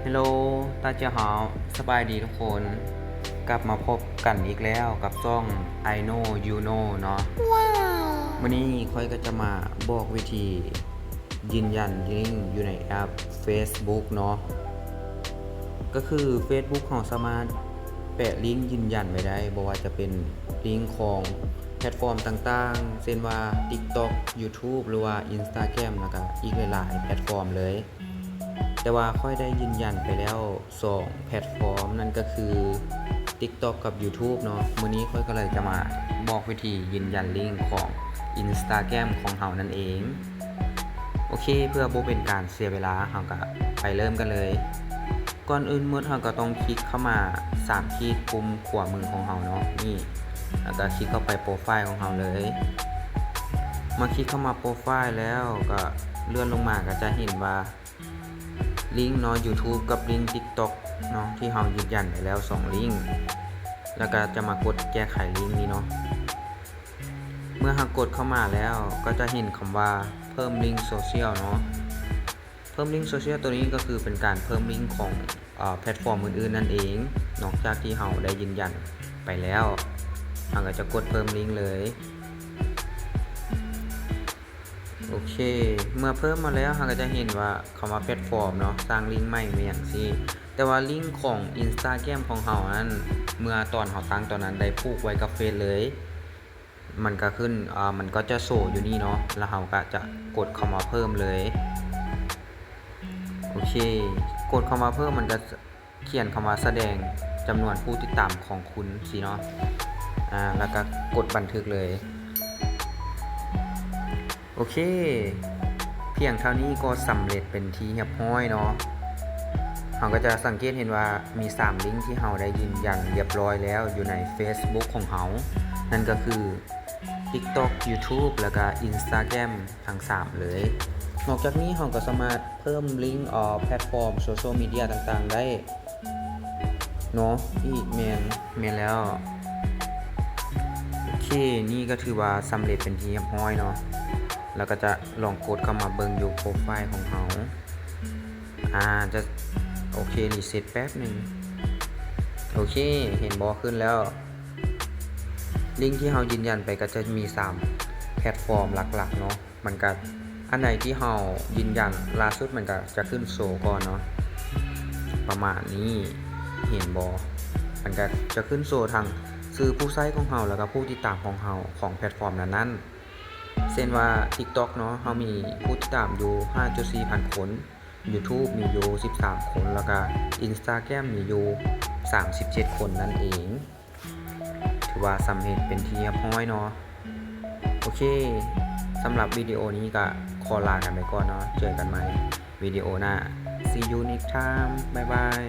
Hello 大家好 ສະບາຍດີທຸກຄົນ ກັບມາພົບກັນອີກແລ້ວກັບຊ່ອງ I Know You Know ເນາະ. ມື້ນີ້ຂ້ອຍກໍຈະມາບອກວິທີຢືນຢັນລິ້ງຢູ່ໃນແອັບ Facebook ເນາະ. ກໍຄື Facebook ເຮົາສາມາດແປະລິ້ງຢືນຢັນໄວ້ໄດ້ ບໍ່ວ່າຈະເປັນລິ້ງຂອງແພລດຟອມຕ່າງໆ ເຊັ່ນວ່າ TikTok YouTube ຫຼືວ່າ Instagram ແລ້ວກໍອີກຫຼາຍໆແພລດຟອມເລີຍ. ແຕ່ວ່າຂ້ອຍໄດ້ຢືນຢັນໄປແລ້ວສອງແພລດຟອມ ນັ້ນກໍຄື TikTok ກັບ YouTube ເນາະ. ມື້ນີ້ຂ້ອຍກໍເລີຍຈະມາບອກວິທີຢືນຢັນລິ້ງຂອງ Instagram ຂອງເຮົານັ້ນເອງ. ໂອເຄ ເພື່ອບໍ່ເປັນການເສຍເວລາ ເຮົາກໍໄປເລີ່ມກັນເລີຍ. ກ່ອນອື່ນໝົດເຮົາກໍຕ້ອງຄລິກເຂົ້າມາສາມຂີດປຸ່ມຂວາມືຂອງເຮົາເນາະ ນີ້ ແລ້ວກໍຄລິກເຂົ້າໄປໂປຣໄຟລ໌ຂອງເຮົາເລີຍ. ເມື່ອຄລິກເຂົ້າມາໂປຣໄຟລ໌ແລ້ວກໍເລື່ອນລົງມາກໍຈະເຫັນວ່າ ລິ້ງເນາະ YouTube ກັບລິ້ງ TikTok ເນາະ ທີ່ເຮົາຢືນຢັນໄປແລ້ວສອງລິ້ງ ແລ້ວກໍຈະມາກົດແກ້ໄຂລິ້ງນີ້ເນາະ. ເມື່ອເຮົາກົດເຂົ້າມາແລ້ວ ກໍຈະເຫັນຄຳວ່າເພີ່ມລິ້ງໂຊຊຽວເນາະ. ເພີ່ມລິ້ງໂຊຊຽວໂຕນີ້ກໍຄືເປັນການເພີ່ມລິ້ງຂອງ ເອີ ແພລດຟອມອື່ນໆນັ້ນເອງ ນອກຈາກທີ່ເຮົາໄດ້ຢືນຢັນໄປແລ້ວ ເຮົາກໍຈະກົດເພີ່ມລິ້ງເລີຍ. ໂອເຄ ເມື່ອເພີ່ມມາແລ້ວ ເຮົາກໍຈະເຫັນວ່າຄຳວ່າແພລດຟອມເນາະ ສ້າງລິ້ງໃໝ່ແມ່ນຫຍັງຊີ້ ແຕ່ວ່າລິ້ງຂອງ Instagram ຂອງເຮົານັ້ນ ເມື່ອຕອນເຮົາຕັ້ງຕອນນັ້ນໄດ້ຜູກໄວ້ກັບເຟສເລີຍ ມັນກໍຂຶ້ນ ເອີ ມັນກໍຈະໂຊຢູ່ນີ້ເນາະ ແລ້ວເຮົາກໍຈະກົດຄຳວ່າເພີ່ມເລີຍ. ໂອເຄ ກົດຄຳວ່າເພີ່ມ ມັນກໍ ຂຽນຄຳວ່າສະແດງຈຳນວນຜູ້ຕິດຕາມຂອງຄຸນຊີ້ເນາະ ອາ ແລ້ວກໍກົດບັນທຶກເລີຍ. ໂອເຄ ພຽງເທົ່ານີ້ກໍສຳເລັດເປັນທີ່ຮຽບຮ້ອຍເນາະ. ເຮົາກໍຈະສັງເກດເຫັນວ່າມີສາມລິ້ງທີ່ເຮົາໄດ້ຢືນຢັນຮຽບຮ້ອຍແລ້ວຢູ່ໃນ Facebook ຂອງເຮົາ ນັ້ນກໍຄື TikTok YouTube ແລ້ວກໍ Instagram ທັງສາມເລີຍ. ນອກຈາກນີ້ເຮົາກໍສາມາດເພີ່ມລິ້ງ ເອີ ແພລດຟອມໂຊຊຽວມີເດຍຕ່າງໆໄດ້ເນາະ ອີກ ແມ່ນ ແມ່ນແລ້ວ. ໂອເຄ ນີ້ກໍຖືວ່າສຳເລັດເປັນທີ່ຮຽບຮ້ອຍເນາະ ແລ້ວກໍຈະລອງກົດເຂົ້າມາເບິ່ງຢູ່ໂປຣໄຟລ໌ຂອງເຮົາ ອາ ຈະ ໂອເຄ ຣີເຊັດແປັບໜຶ່ງ. ໂອເຄ ເຫັນບໍ່ ຂຶ້ນແລ້ວ. ລິ້ງທີ່ເຮົາຢືນຢັນໄປກໍຈະມີສາມແພລດຟອມຫຼັກໆເນາະ ມັນກະ ອັນໃດທີ່ເຮົາຢືນຢັນລ່າສຸດ ມັນກະຈະຂຶ້ນໂຊກ່ອນເນາະ ປະມານນີ້ ເຫັນບໍ່? ມັນກະຈະຂຶ້ນໂຊທັງຊື່ຜູ້ໃຊ້ຂອງເຮົາ ແລ້ວກະຜູ້ຕິດຕາມຂອງເຮົາຂອງແພລດຟອມນັ້ນໆ ເຊັ່ນວ່າ TikTok ເນາະ ເຮົາມີຜູ້ຕິດຕາມຢູ່ຫ້າຈຸດສີ່ພັນຄົນ, YouTube ມີຢູ່ສິບສາມຄົນ ແລ້ວກະ Instagram ມີຢູ່ສາມສິບເຈັດຄົນນັ້ນເອງ. ຖືວ່າສຳເລັດເປັນທີ່ຮຽບຮ້ອຍເນາະ. ໂອເຄ ສຳລັບວິດີໂອນີ້ກະຂໍລາກັນໄປກ່ອນເນາະ ເຈີກັນໃໝ່ວິດີໂອໜ້າ See you next time ບາຍບາຍ.